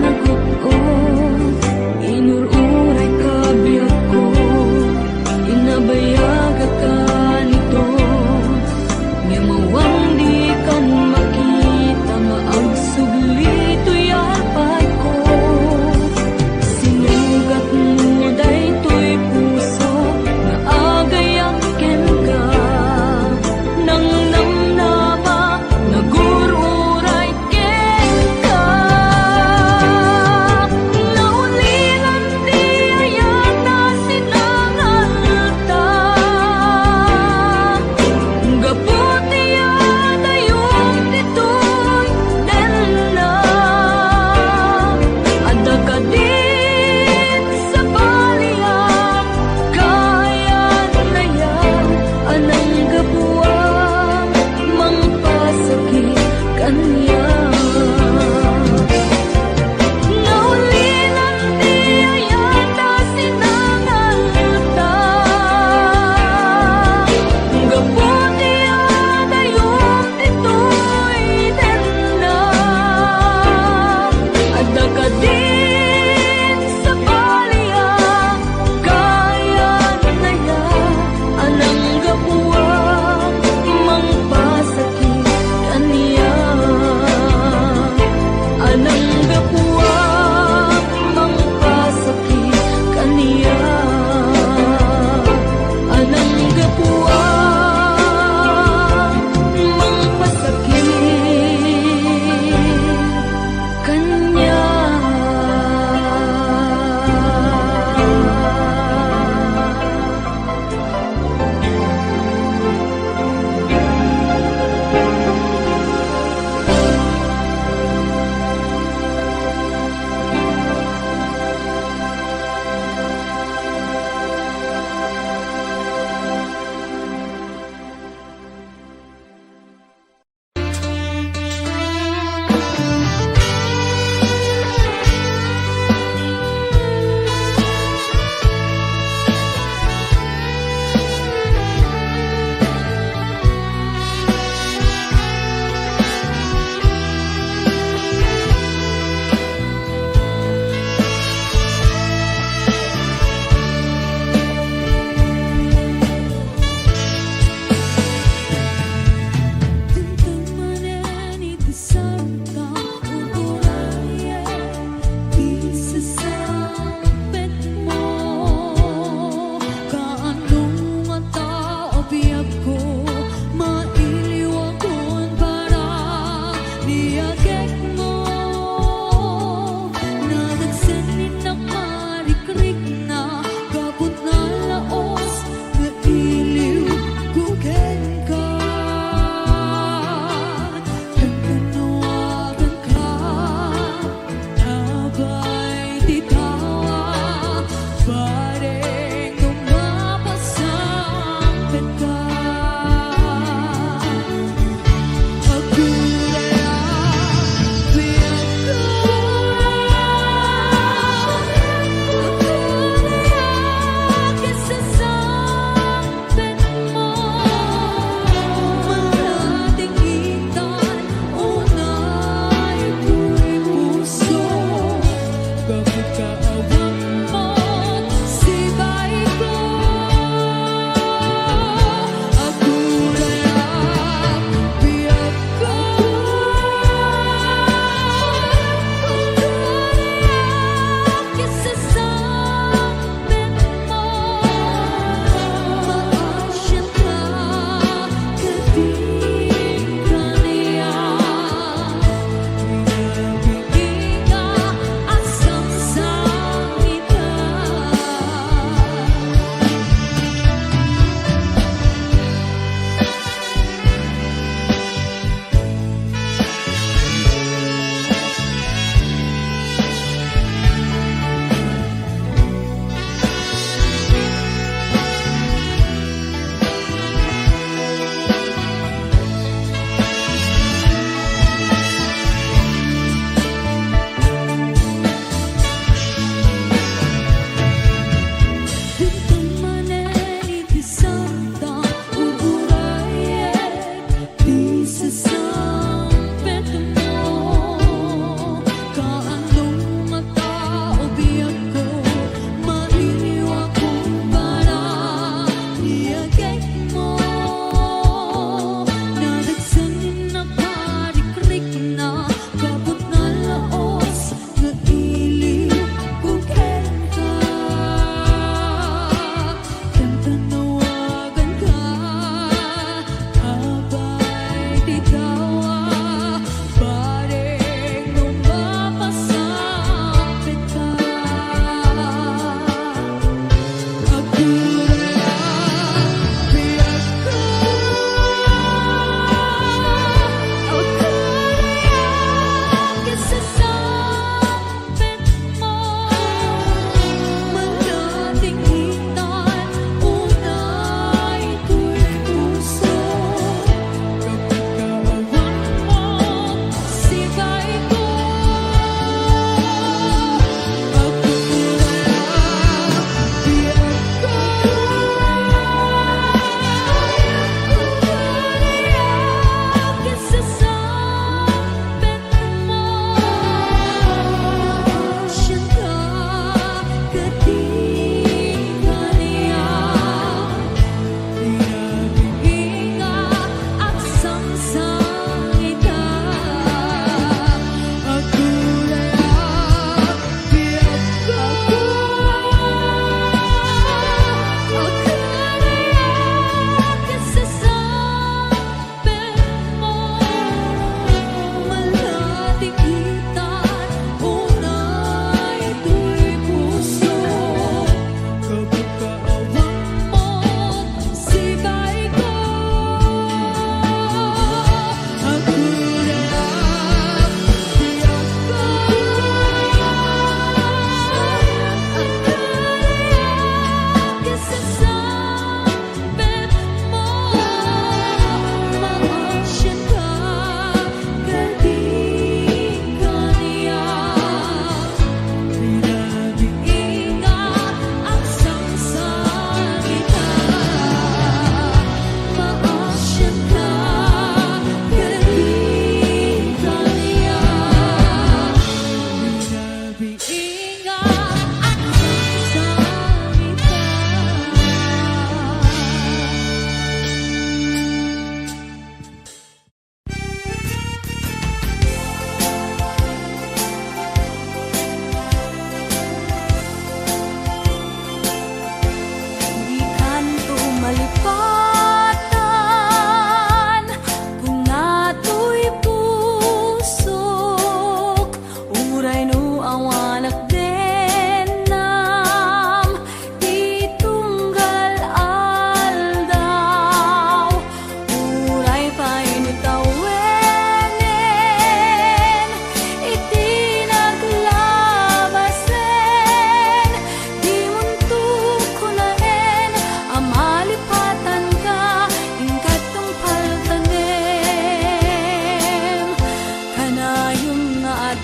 nagut-ot, inur-uray ka biagko, inabayagak kanito. Ngem awan dikan makita nga agsubli toy arpadko. Sinugatmo daytoy puso nga agayat kenka. Nangnamnama, nagur-uray kenka. Naulilan ti ayat a sinangalta. Gapu ti adayom ditoy nenna. Adda kadin sabali a kaayan-ayan a nanggapuan, mangpasakit kaniak. Naulilan ti ayat a sinangalta. Gapu ti adayom ditoy nenna. Adda kadin sabali a kaayan-ayan a nanggapuan, mangpasakit kaniak. A nanggapuan, mangpasakit kaniak. A nanggapuan, mangpasakit kaniak.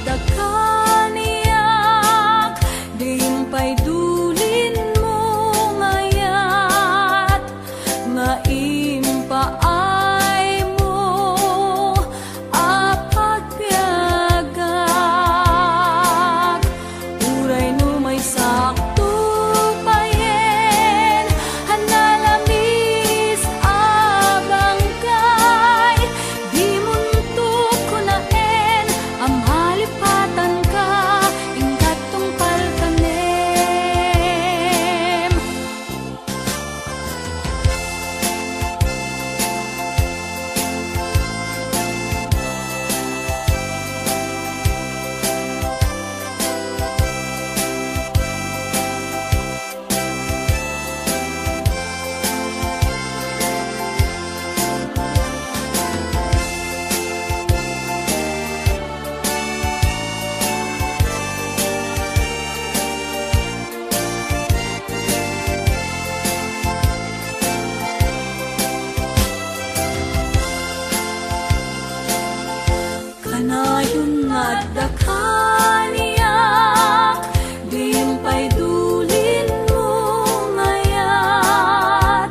Dakaniak, di pay dulinmo ngayat nga impaaymo a pagbiagak. Uray no maysakto payen a nalamis a bangkay, dimonto kunaen a malipatanka, inka tungpal tanem. Kanayon nga adda kaniak, di pay dulinmo ngayat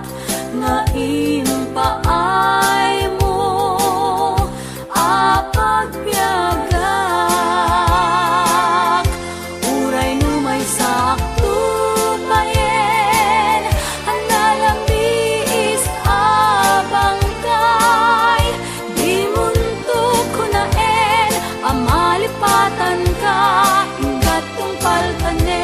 nga impaaymo a pagbiagak. Uray no maysakto payen a nalamis a bangkay, dimonto kunaen a malipatanka, inka tungpal tanem.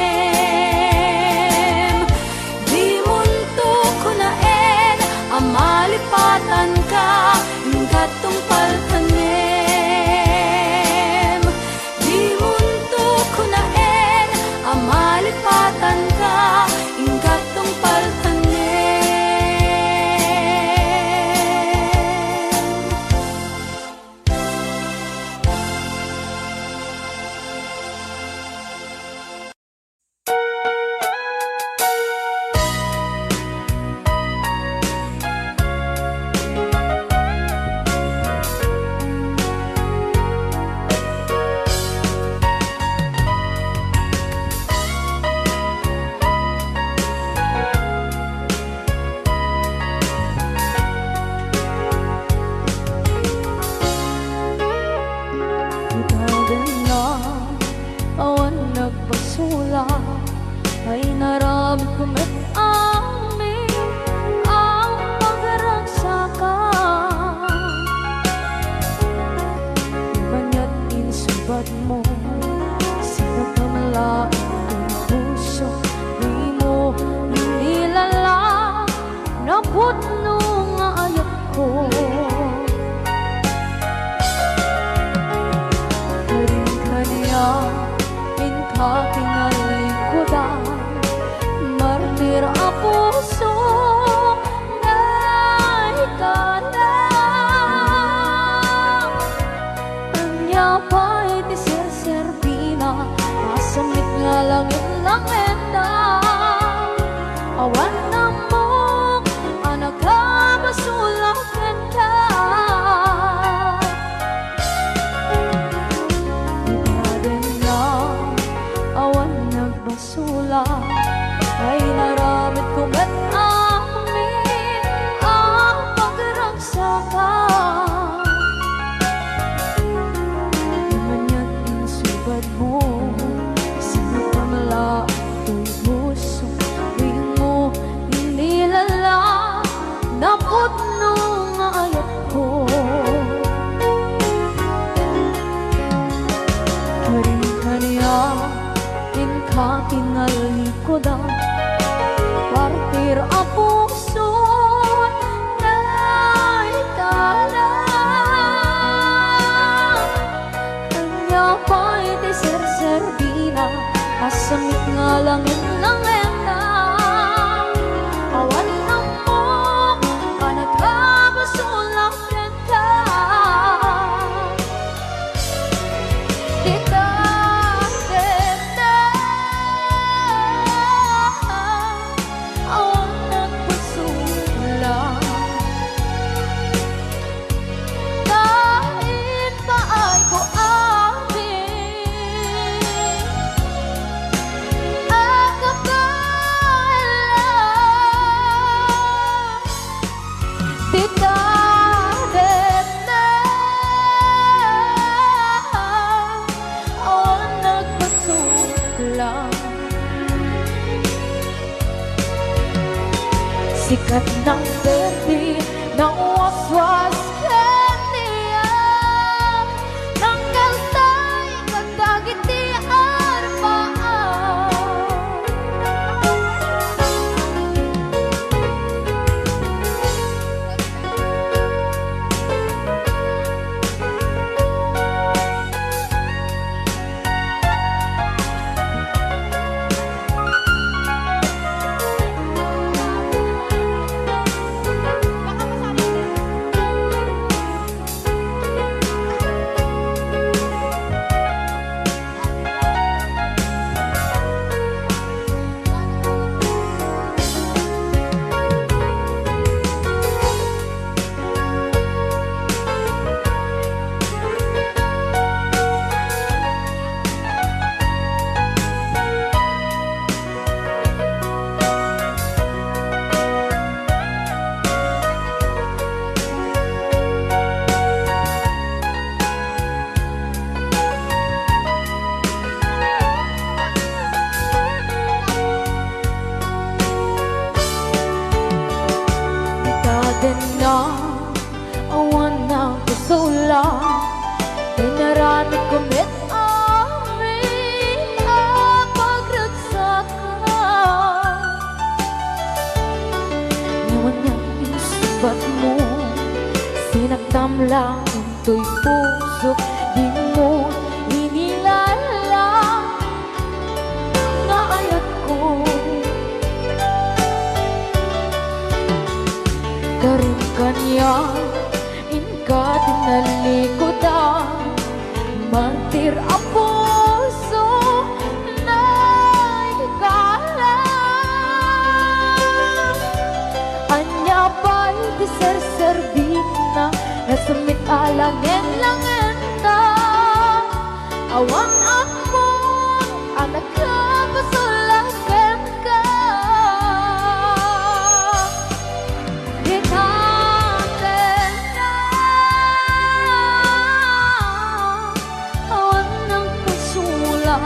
Dimonto kunaen a malipatanka, inka tungpal tanem. Dimonto kunaen a malipatanka, inka tungpal tanem. Itagan na awan nagpasulak, ay naramidko met amin a pagragsakan. Maniat insubatmo, sinagamla ti puso, dimo inilala. Napudno nga ayatko. Karin kaniak, inka kinalikudan, martir a puso, naikana. Ania pay ti serserbina, masamit nga langit-langitna. Awan ammok a nakabasolak kenka. Itagan na awan nagbasolak, ay naramidko met amin a pagragsakan. Maniat insubatmo, sinagamla ti puso, dimo inilala. Napudno nga ayatko. Karin kaniak, inka kinalikudan, martir a puso, naikana. Ania pay ti serserbina, masamit nga langit-langitna. Awan ammok a nakabasolak kenka. Itagan na awan nagbasolak. Ta impaayko amin Sikat nang perdi, nang waswas ken niya, nang kaltay kadagiti arbaam. Itadenna, awan nagkasula, inaramidko met amin a pagragsakan. Ngem ania ti insungbatmo, sinaktam lang intoy pusok, dimo inilala nga ayatko. Karin kaniak, inka tinalikudan, martir a puso, naikala. Ania pay ti serserbina, nasemmit a langen-langenta. Awan ammon a nakapasulak kenka. Dita tenna, awan nagpasulak.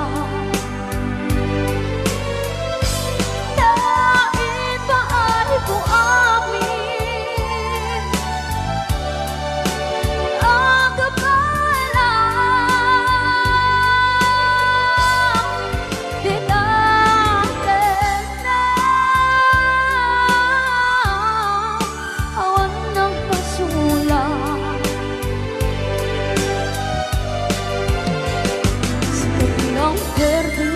Naipaayko amin a kappala. Dita tenna, awan nagpasulak. Sikat nang perdi,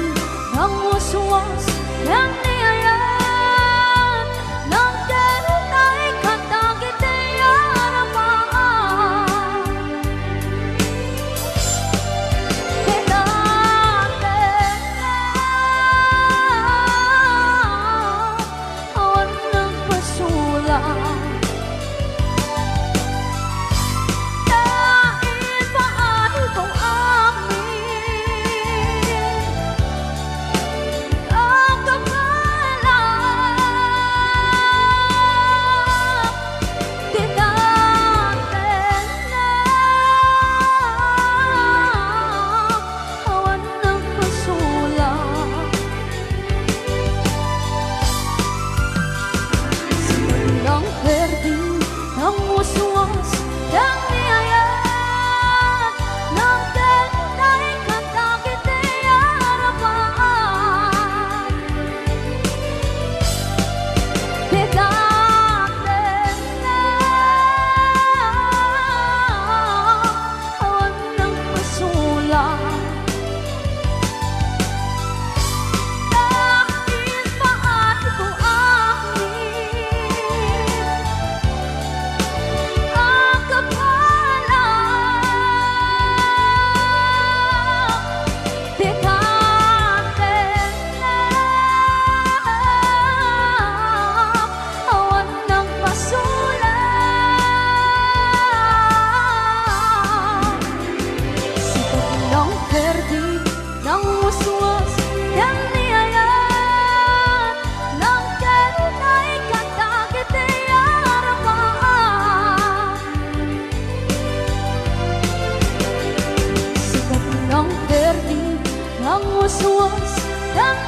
nang waswas, nang ni ayat, nang kaltay kadagiti arbaam. Dita tenna, awan nagpasulak. Naipaayko amin a kappala. Dita tenna, awan nagpasulak. Sikat nang perdi, nang waswas, nang ni ayat, nang kaltay kadagiti arbaam. Dita tenna, awan nagpasulak. Naipaayko amin a kappala. Dita tenna, awan nagpasulak. Sikat nang perdi, nang waswas, nang ni ayat, nang kaltay kadagiti arbaam. Sikat nang perdi, nang waswas, nang